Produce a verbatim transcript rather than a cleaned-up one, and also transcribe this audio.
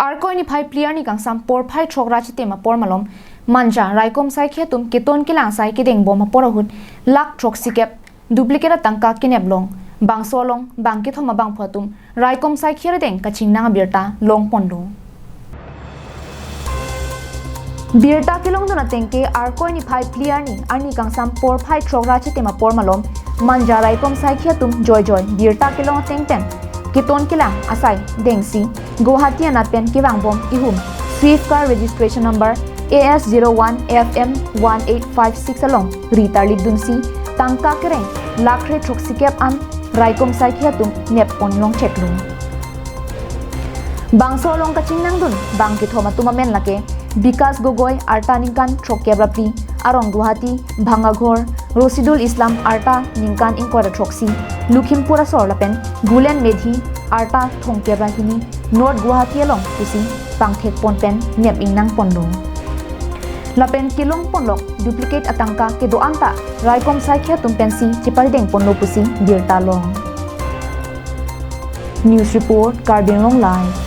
Arkoi niphai phli arni kangsam porphai throk ra chitim apor malom Manja raikom saikhi atum keton kelang asai kedeng bom apor ahut lakh throk sikep duplicate atangka kenep long. Bangso along bang kethom abangphu atum raikom saikhi arideng kachingnang abirta longponlo. Birta kelongdun ateng ke Arkoi niphai phli arni, arni kangsam porphai throk ra chitim apor malom Manja raikom saikhi atum joijoi birta kelong ateng pen keton kelang asai dengsi Guwahati anat pen kevangbom ihum Swift car registration number A S zero one F M one eight five six along ri tarlip dunsi tangka kereng lakh kre throk sikep an raikom saikhi atum neppon longcheklo. Bangso along kachingnangdun bang kethom atum amen lake Bikas Gogoi arta ningkan throkkep ra phli, arong Guwahati, Bhangaghor, Rosidul Islam arta ningkan ingkoi ra throksi, Lakhimpur asor lapen Gulen Medhi arta thomkep ra hini, North Guwahati along pusi pangthekpon pen nep ingnangponlo. Lapen kelongponlok duplicate atangka kedo-an ta raikom saikhi atum pensi cheparidengponlo pusi birta long. News report, Karbi Anglong Live.